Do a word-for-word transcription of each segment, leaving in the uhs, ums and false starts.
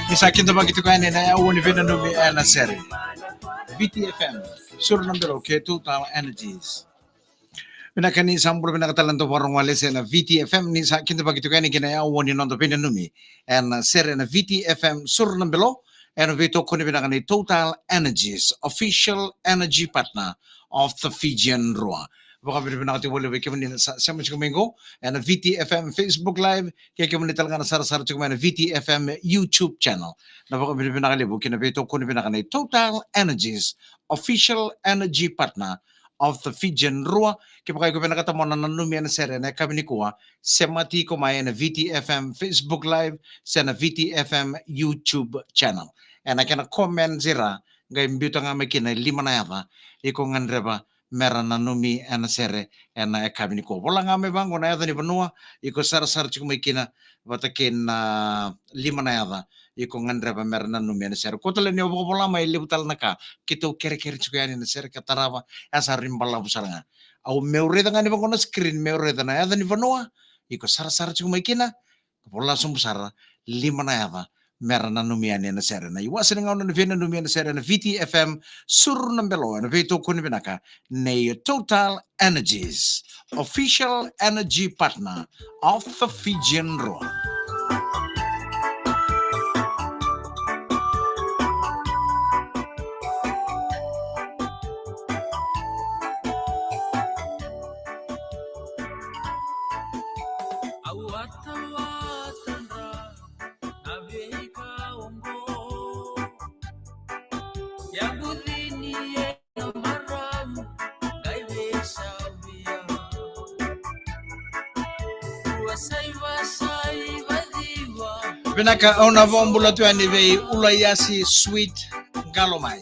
Ni sa kidavaki tiko yani na aua ni veinanumi ena sere. V T F M, Suru na Belo kei Total Energies. Vinaka, ni sa bula vinaka tale na dau vakarorogo lesu ena V T F M, ni sa kidavaki tiko yani kina aua ni noda veinanumi ena sere ena V T F M Suru na Belo, ena veitokoni vinaka nei Total Energies, official energy partner of the Fijian Drua. Vakavinavinaka tiko vakalevu vei kemuni na sa sema tiko mai qo ena V T F M Facebook Live, kei kemuni tale ga na sarasara tiko mai ena V T F M YouTube channel. Na vakavinavinaka levu kina veitokoni vinaka nei Total Energies, official energy partner of the Fijian Drua. Kevaka iko vinakata mo na nanumi ena sere ena yakavi nikua, semati iko mai ena V T F M Facebook Live se na V T F M YouTube channel. Ena kena comment era qai biuta ga mai kina e lima na yaca iko gadreva mera nanumi ena sere ena yakavi nikua. Vola ga mai vaqo na yaca ni vanua iko sarasara tiko mai kina vata kei na lima na yaca iko gadreva mera nanumi ena sere. Ko tale ni o vakavola mai, e levu tale na ka keitou kerekere tiko yani na sere ka tarava, e sa rui balavu sara ga. Au meu raica ga ni vaqo na screen, meu raica na yaca ni vanua iko sarasara tiko mai kina, ka vola sobu sara lima na yaca mera nanumi yani ena sere. Na iwase ni gauna ni veinanumi ena sere ena V T F M Suru na Belo ena veitokoni vinaka nei Total Energies, official energy partner of the Fijian Drua. Au a tawatadra na veika oqo. Ia bucini e na marau qai veisau via. Rua saiva saiva ciwa. Vinaka, au na vakabula tu yani vei Ulaiasi Sweet Qalomai.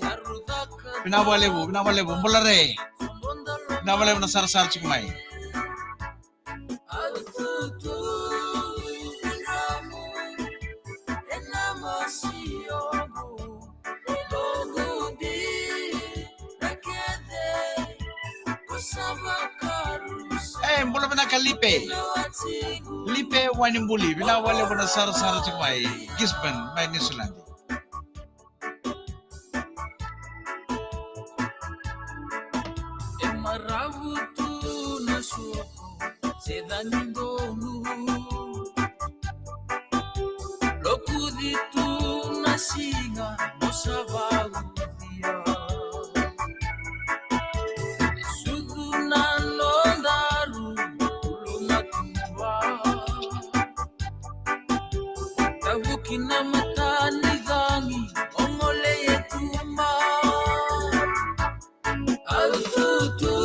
Vinaka vakalevu, vinaka vakalevu, bula re. Vinaka vakalevu na sarasara tiko mai. E, bula vinaka Lipe. Lipe Wanibuli, vinaka vakalevu na sarasara tiko mai Gisborne, mai Niusiladi. E maravu tu na soko se cani donu. Lokuci tu na siga mo sa vaucia. Sucu na nodaru ulo matua. Tavuki na mata ni cagi o gole e tuma. Au tutu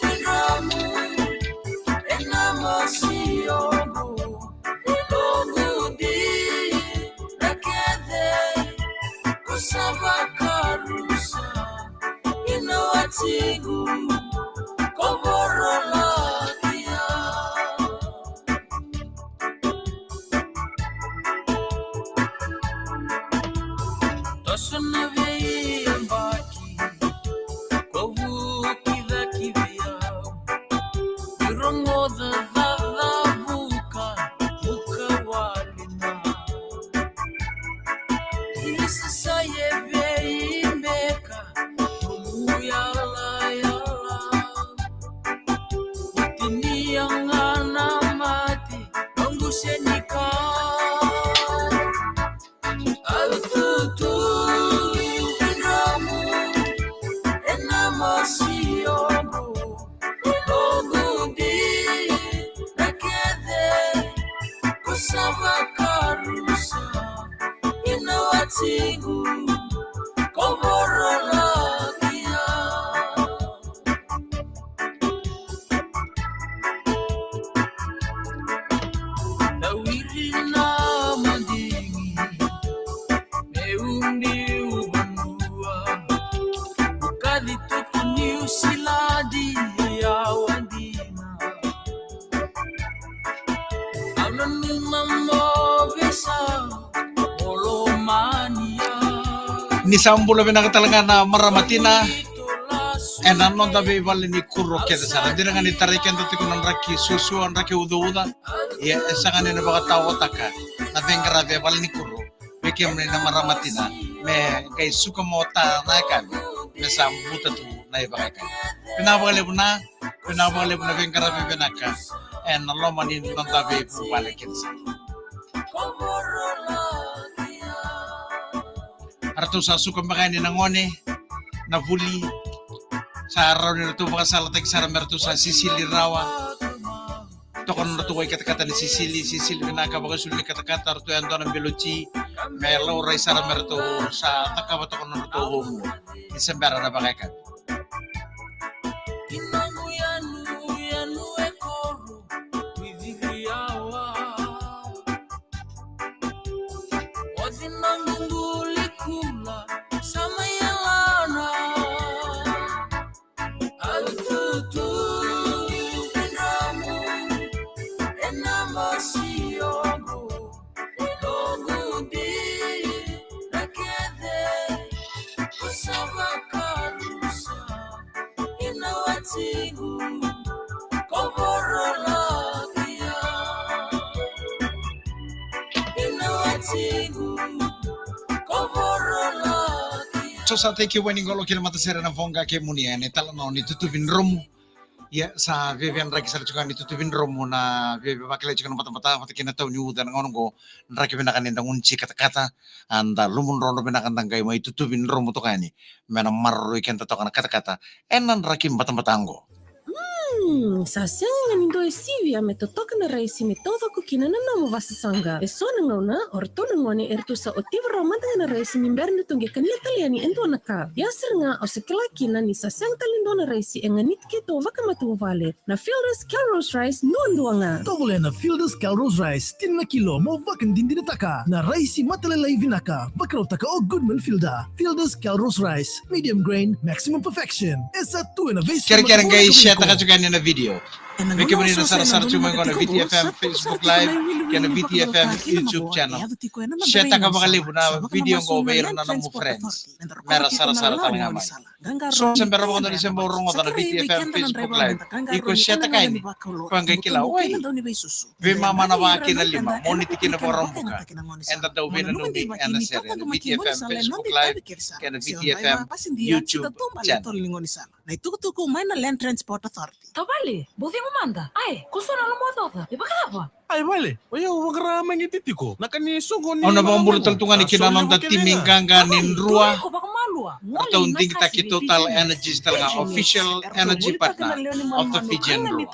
e dramu e na masi oqo. E logu di na kece ko sa vakarusa i na watiqu ko vorolakia. Toso na veiyabaki ko vuki caki vei au. Ni rogoca caca vuka vuka wale na. Ni sasai e veibeka nomu yalayala. Tini yagana mate noqu senika. Au tutu e dramu e na masi oqo. Noqu di na kece ko sa vakarusa i na watiqu ko vorolakia. Na wiri na madigi me ubi u vanua. Ukaci tuku Niusiladi e awadina. Au nanuma mo veisau mo lomania. Ni sa bula vinaka tale ga na marama tina e na noda veivale ni kuro kece sara. Dina ga ni tarai keda tiko na draki suasua, draki ucauca. Ia e sega ni na vakataotaka na veiqaravi e vale ni kuro. vei kemuni na marama tina me qai suka mota na yakavi me sa buta tu na ivakayakavi. Vinaka vakalevu na, vinaka vakalevu na veiqaravi vinaka ena loma ni noda veivuvale kece sara. Eratou sa suka beka yani na gone, na vuli, sa rawa ni ratou vakasalataki sara me ratou sa sisili rawa. Toka na nodratou wai katakata ni sisili, sisili vinaka, vakaisulu ni katakata, ratou yadua na bilo ti me laurai sara me ratou sa cakava toka na nodratou homu ni se bera na vakayakavi. So sa thank you wani qolo kina matasere na voqa kemuni ena italanoa ni tutuvi dromu. Ia sa viavia draki sara tiko ni tutuvi dromu na viavia vakilai tiko na batabata vata kei na tau ni uca na gauna oqo. Draki vinaka ni da gunu ti katakata, a da lumu drodro vinaka da qai mai tutuvi dromu toka yani me na maroroi keda toka na katakata ena draki batabata oqo. Hmm, sa sega ga ni dua e sivia me totoka na raisi me taucoko kina na nomu vasasaqa. E so na gauna o ratou na gone eratou sa otiva rawa mada ga na raisi ni bera ni ratou qai kania tale yani e dua na ka. Ia sara ga au sa kila kina ni sa sega tale ni dua na raisi e ganiti keitou vakamatavuvale. Na Fielda's Calrose Rice duadua ga. Tovolea na Fielda's Calrose Rice, tini na kilo, mo vakadinadinataka na raisi matalailai vinaka. Vakarautaka o Goodman Fielda. Fielda's Calrose Rice, medium grain, maximum perfection. E sa tu ena vei. Kerekere qai share-taka tiko yani na video. Vei kemuni na sarasara tiko mai qo na V T F M Facebook Live kei na V T F M YouTube channel, share-taka vakalevu na video qo vei ira na nomu friends me ra sarasara tale ga mai. So se bera vakadua ni se bau rogoca na V T F M Facebook Live, iko share-taka yani. Koya qai kila, oi, veimama na va kei na lima, Moniti kei na Vakaraubuka. Eda dau veinanumi ena sere ena V T F M Facebook Live kei na V T F M YouTube channel. Na itukutuku mai na Land Transport Authority. Tavale, bau cegu mada. Ai, ko so na lomaocaoca. E vakacava? Ai vale, o yau vaqara mai qeti tiko na ka ni soqo ni. Au na vakabula tale tu ga ni kina noda timi qaqa ni Drua. Ratou digitaki Total Energies tale ga, official energy partner of the Fijian Drua.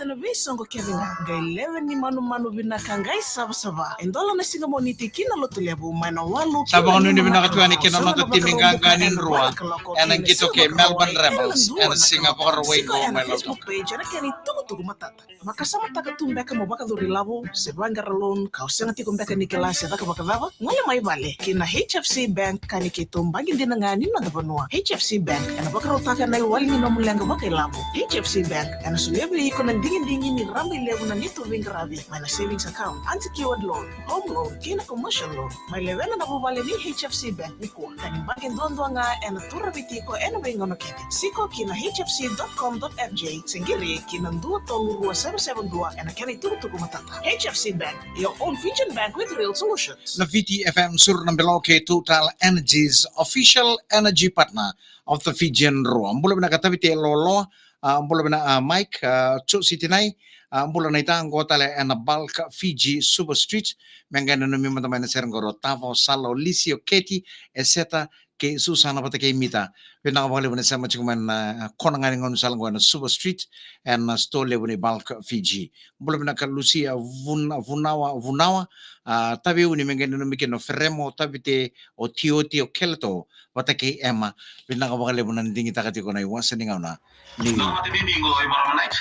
Qai lewe ni manumanu vinaka qai savasava. E dola na siga Moniti ki na Lotulevu mai na walu. Sa vakanuinui vinaka tu yani kina noda timi qaqa ni Drua ena qito kei Melbourne Rebels ena siga Vakarauwai qo mai Lautoka. Page ena kena itukutuku matata. Vakasamataka tu beka mo vakacuru ilavo se vaqara loan ka o sega tiko beka ni kila se caka vakacava. Gole mai vale ki na H F C Bank ka ni keitou baqe dina ga ni noda vanua. H F C Bank ena vakarautaka na iwali ni nomu leqa vakailavo. H F C Bank ena solia vei iko na digidigi ni rabailevu na neitou veiqaravi mai na savings account, unsecured loan, home loan kei na commercial loan. Mai lewena na vuvale ni H F C Bank nikua ka ni baqe duadua ga ena turavi tiko ena veigauna kece. Siko ki na H F C dot com dot F J se qiri ki na dua tolu rua seve seve dua ena kena itukutuku matata. H F C Bank, your own Fijian bank with real solutions. Na V T F M Suru na Belo kei Total Energies, official energy partner of the Fijian Drua. Bula vinaka Tavite Lolo, a, bula vinaka, a, Mike, a, Josi Tinai, a, bula na ita qo tale ena Bulk Fiji Suva Street. Me qai nanumi mada mai na sere qo o Tavo, Sala, o Lisi, o Keti, Eseta, kei Susana vata kei Mita. Vinaka vakalevu na sema tiko mai na, a, kona ga ni gaunisala qo ena Suva Street, ena store levu ni Bulk Fiji. Bula vinaka Lucia Vun-, Vunawa, Vunawa, a, Taveuni, me qai nanumi kina o Feremo, Tavite, o Tioti, o Keleto, vata kei Ema. Vinaka vakalevu na digitaka tiko na iwase ni gauna ni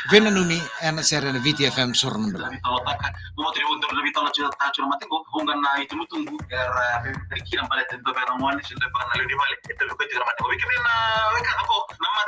veinanumi ena sere na V T F M Suru na Belo.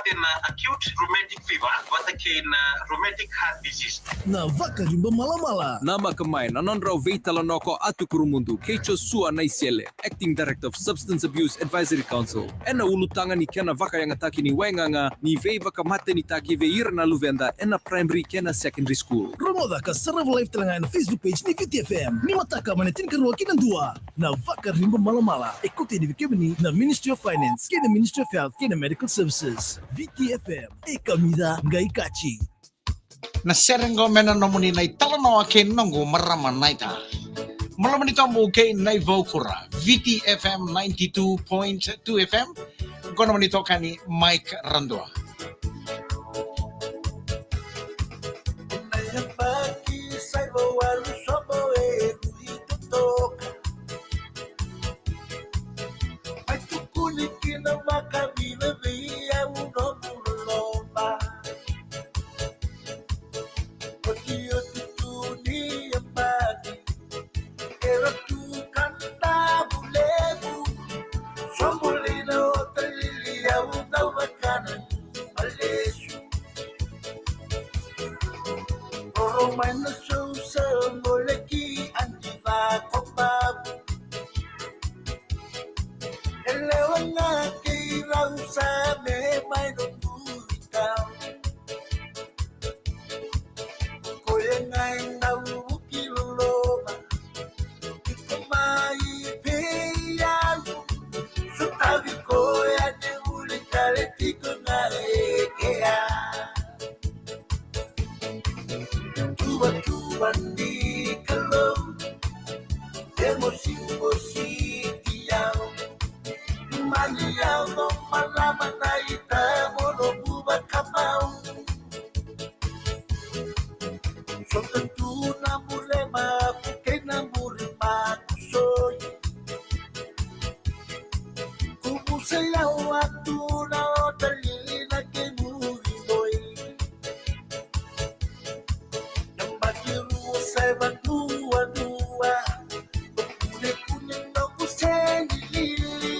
Kei na acute rheumatic fever vata kei na rheumatic heart disease. Na Vakariba Malamala. Namaka mai na nodrau veitalanoa ko Atu Kurumudu kei Josua Naisele, Acting Director of Substance Abuse Advisory Council, ena ulutaga ni kena vakayagataki ni waigaga ni veivakamatenitaki vei ira na luveda ena primary kei na secondary school. Rogoca ka sarava live tale ga ena Facebook page ni Viti F M ni mataka mai na tinikarua ki na dua. Na Vakariba Malamala e kauta yani vei kemuni na Ministry of Finance kei na Ministry of Health kei na Medical Services. Viti F M, e kamica qai kaci. Na sere qo me na nomuni na italanoa kei noqu marama naita. Malamuni tobu kei na ivaukura. Viti F M ninety-two point two F M. Qo nomuni tokani Mike Radua. Na yabaki sa ivawalu sobo e rui totoka. Mai tukuni kina makavilavila au nomu loloma. Oti oti tu ni yabaki. Era tu kanda bulevu. Sombulina o talili au dau vakana malesu. Oro mai na sousa moleki andi vakopavu. Elewa ga kei rau sa me mai no bui tau. Koya ga e dau vuki loloma. Iko mai vei au. Sotavi koya de vuli kale tiko ga e kea. Tuva tuva ni Kalou. E mosi mosi ti au. Mani au no malama na ita mono buba kamau. Sota tu na mure maku kei na mure maku soi. Kumu se au atu na ota lili na kei muri boi. Na baki rua saiva dua dua. Kune kune noku seni lili.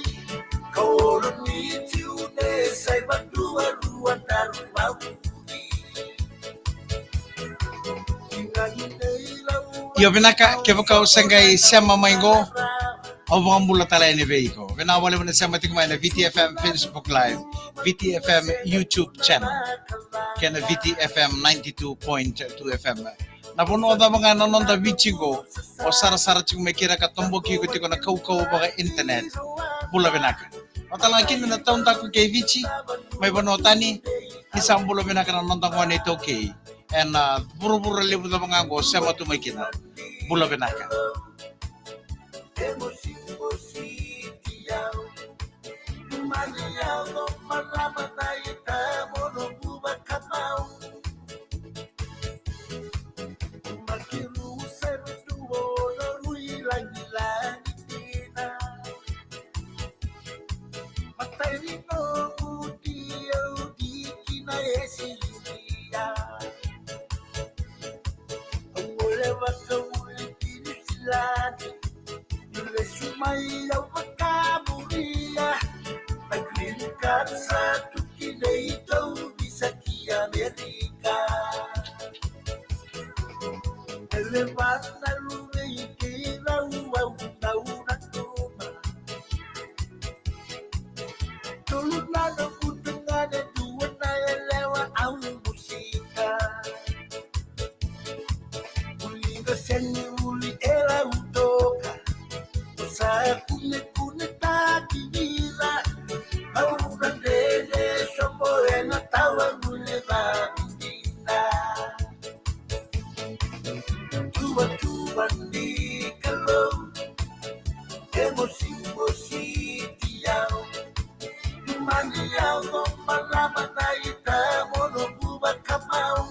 Kaolo ni tiu ne saiva dua dua taru maku. Io vinaka, kevaka o se qai sema mai qo, au vakabula tale yani vei iko. Vinaka vakalevu na sema tiko mai na Viti F M Facebook Live, Viti F M YouTube channel, kei na Viti F M ninety-two point two F M. Na vanua cava ga na noda Viti qo, o sarasara tiko mai kina ka toboki iko tiko na kaukauwa vaka internet. Bula vinaka. O tale ga kina na taudaku kei Viti, mai vanua tani, ni sa bula vinaka na noda gone iTaukei. Ena vuravura levu cava ga qo sema tu mai kina. Bula vinaka. Matai ni noqu tiau diki na esilia. Au gole vakauli ki Niusiladi. Niu lesu mai au vakamuria. Na green card sa tu ki na itou visa ki Amerika. Ele vata luve i kei rau au dau na tuma. Tolu na noqu tagane dua na yalewa au musika. Uli ga seni uli e rau toka. Sa kune kune taki vira. Au na dede sobo e na tawa gule vavindina. Tuva tuva ni Kalou. E mosi mosi ti au. Mani au no malama na ita mono buba kamau.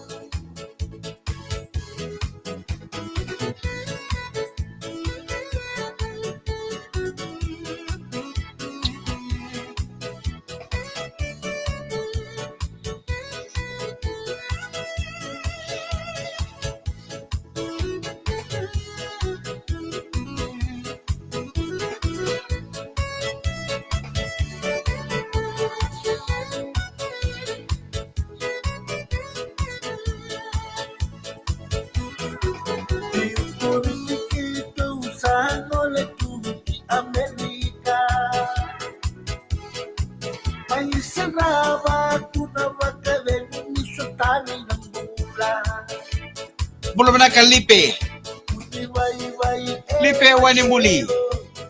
Bula vinaka Lipe. Lipe Wainimuli.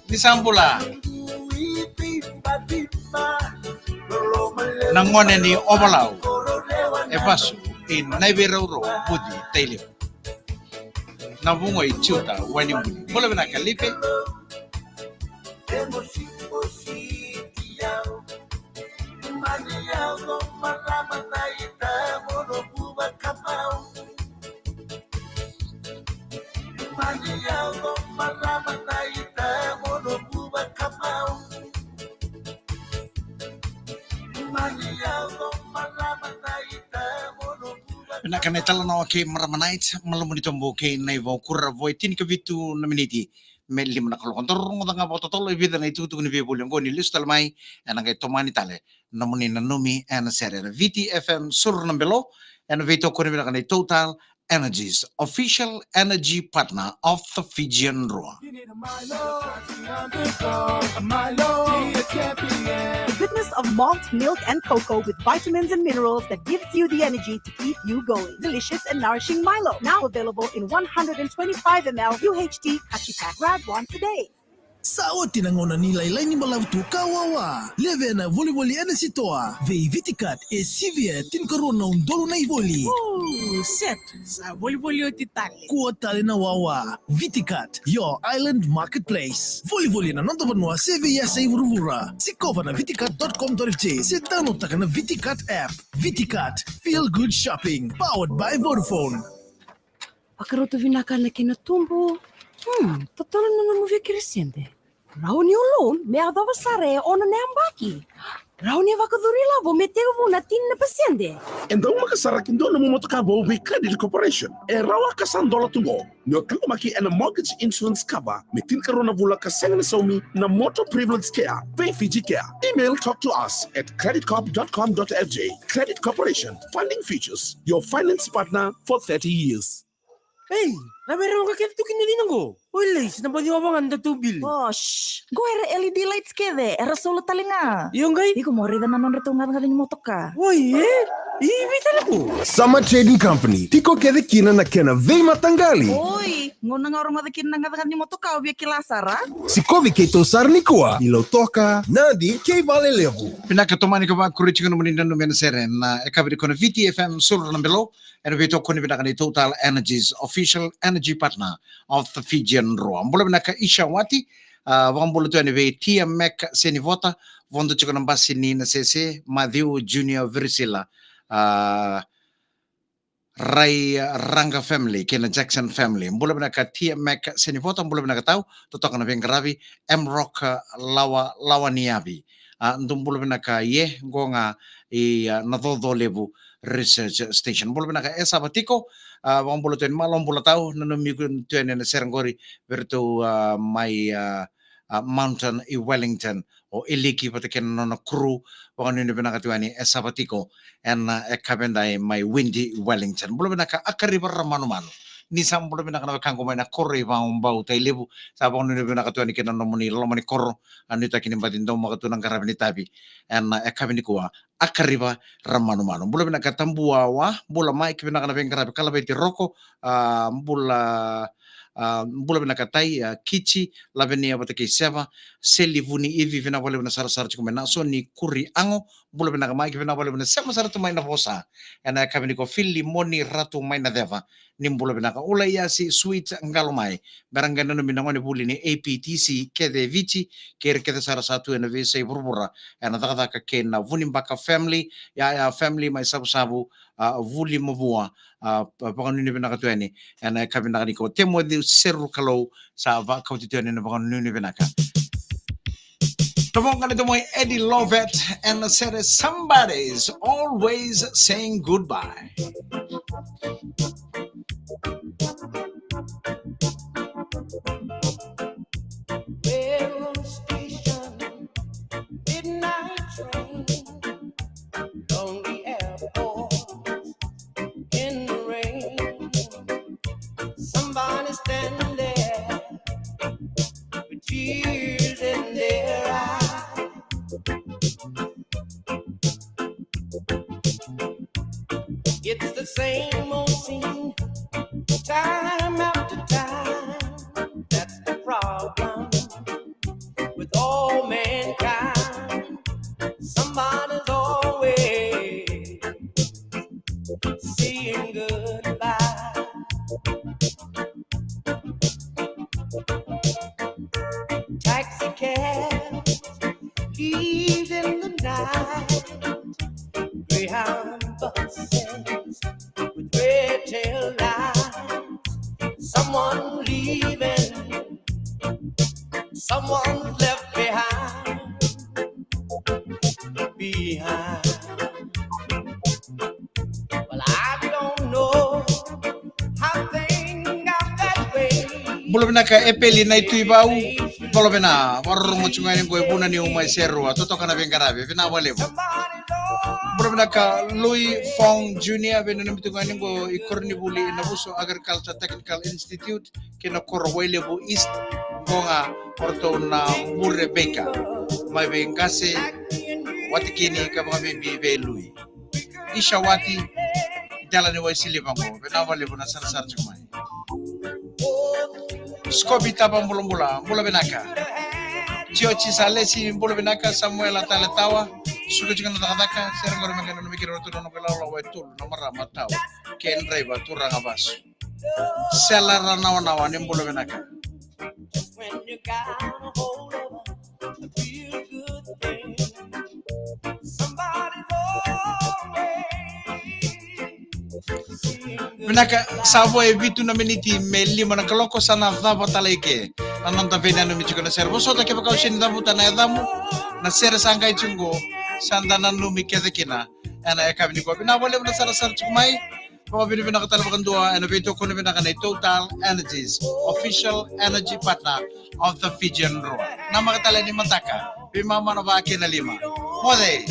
Ni sa bula. Na gone ni Ovalau. E vasu i Naiveiraurau, Vuci, Tailevu. Na vugo i Tiuta Wainimuli. Bula vinaka Lipe. Vinaka na italanoa kei Marama Night, Malumu ni Tobu kei Naivaukura, vo e tinikavitu na miniti me lima na kaloko. Daru rogoca ga vakatotolo e vica na itukutuku ni veivoli oqo ni lesu tale mai, ena qai tomani tale nomuni nanumi ena sere. Na Viti F M Suru na Belo, ena veitokoni vinaka nei Total Energies, official energy partner of the Fijian Drua. The goodness of malt, milk, and cocoa with vitamins and minerals that gives you the energy to keep you going. Delicious and nourishing Milo. Now available in one hundred twenty-five M L U H T Kachi Pack. Grab one today. Sa oti na gauna ni lailai ni balavu tu ka wawa. Levea na volivoli ena sitoa. Vei Viticat e sivia e tinikarua na udolu na ivoli. Ooh, set. Sa volivoli oti tale. Kua tale na wawa. Viticat, your island marketplace. Volivoli ena noda vanua se veiyasa i vuravura. Sikova na viticat dot com dot F J se downloadtaka na Viticat app. Viticat, feel good shopping. Powered by Vodafone. Vakarau tu vinaka na kena tubu. Hmm, totolo na nomu via kere sede. Rawa ni o loan me yacova sara e ono na yabaki. Rawa ni vakacuru ilavo me tekivu na tini na pasede. E daumaka sara ki dua nomu motoka vou vei Credit Corporation. E rawa ka sa dola tu qo. Ni o taqomaki ena mortgage insurance cover me tinikarua na vula ka sega ni saumi na Motor Privilege Care vei Fiji Care. Email talk to us at credit corp dot com dot F J. Credit Corporation, funding futures, your finance partner for thirty years. Ei, na vei rau ga kece tu kina dina qo. Oi lei, se na baci wava ga na datou bili. Osh, qo era L E D lights kece, era solar tale ga. Io qai? Iko mo raica na nodratou gacagaca ni motoka. Oi e? I vei tale qo? Summer Trading Company, tiko kece kina na kena veimataqali. Oi, gauna ga o rogoca kina na gacagaca ni motoka o via kila sara. Sikovi keitou sara nikua i Lautoka, Nadi kei Valelevu. Vinaka, tomani ka vakuri tiko nomuni nanumi ena sere na e kavi ni kona Viti F M Suru na Belo. Ena veitokoni vinaka ni Total Energies, official energy partner of the Fijian Drua. Bula vinaka Isha Wati, a, vakabula tu yani vei Tia Mac Senivota, vodo tiko na basi ni Nasese, Matthew Junior Virisila, a, Rai Ranga family, kei na Jackson family. Bula vinaka Tia Mac Senivota, bula vinaka tau, totoka na veiqaravi, M Rock, a, Lawa, Lawa ni Yavi. A, dou bula vinaka, ye, qo ga i, a, na coco levu research station. Bula vinaka e sa vatiko, a, vakabula tu yani malo, bula tau, nanumi iko tu yani ena sere qori, vei ratou, a, mai, a, a, Mountain i Wellington, o Iliki vata kei na nona crew, vakanuinui vinaka tu yani e sa vatiko, ena, e kavedai mai Windy Wellington. Bula vinaka Akariva Ramanumanu. Ni sa bula vinaka na wekaqu mai na koro i Vaubau, Tailevu, sa vakanuinui vinaka tu yani kei na nomuni loma ni koro, a nuitaki ni baci daumaka tu na qaravi ni tavi. Ena, e kavi nikua, Akariva Ramanumanu. Bula vinaka Tabuawa, bula mai ki vinaka na veiqaravi Kalaveti Roko, a, bula, a, bula vinaka Tai, a, Kici, Lavenia vata kei Seva, Seli Vuni Ivi, vinaka vakalevu na sarasara tiko mai na so ni Kuri Ago, bula vinaka mai ki vinaka vakalevu na sema sara tu mai na vosa. Ena e kavi nikua Fili Moni Ratu mai na Ceva, ni bula vinaka Ulaiasi Sweet Qalomai. Bera qai nanumi na gone vuli ni A P T C kece e Viti, kei ira kece sara sa tu ena veiyasai vuravura, ena cakacaka kei na Vunibaka family, Yaya family mai Savusavu, a, Vuli Mavua, a, vakanuinui vinaka tu yani, ena e kavi vinaka nikua Timothy Seru Kalou, sa vakauti tu yani na vakanuinui vinaka. Tavao ga ni Tamai Eddie Lovett and the Sere, Somebody's Always Saying Goodbye. Railroad station, midnight train, lonely airport, in the rain. Somebody standing there with tears in their eyes. It's the same old scene. for mankind. Somebody's always saying goodbye. Taxi cabs leave in the night. Greyhound buses with red tail lights. Someone leaving, someone left behind. Behind. Well, I don't know how things got that way. Bula vinaka Epeli Naituivau. Bula vinaka, vakarorogo tiko ga yani qo e Vunaniu mai Serua, totoka na veiqaravi, vinaka vakalevu. Bula vinaka Louis Fong Junior, veinanumi tiko ga yani qo i koronivuli i Navuso Agriculture Technical Institute kei na koro Wailevu East, qo ga o ratou na Vure Baker, mai vei Qase, Watikini, ka vakabibi vei Lui. Isha Wati, dela ni Waisiliva qo, vinaka vakalevu na sarasara tiko mai. Skopi Tapa Bulabula, bula vinaka. Tioji Salesi, bula vinaka. Samuela Taletawa, suka tiko na cakacaka, sere qori me qai nanumi kina o ratou na nona veilawa e tolu na marama tau kei draiva turaga vasu. Sela Ranawanawa, ni bula vinaka. Just when you got a hold of a real good thing, somebody's always saying good. Vinaka, sa vo e vitu na miniti me lima na kaloko, sa na cava tale i ke na noda veinanumi tiko na sere. Vosota kevaka o sega ni cavuta na yacamu, na sere sa qai tiko qo, sa da nanumi kece kina ena yakavi nikua. Vinaka vakalevu na sarasara tiko mai. Vakavinavinaka tale vakadua ena veitokoni vinaka nei Total Energies, official energy partner of the Fijian Drua. Namaka tale ni mataka, veimama na va kei na lima. Moce.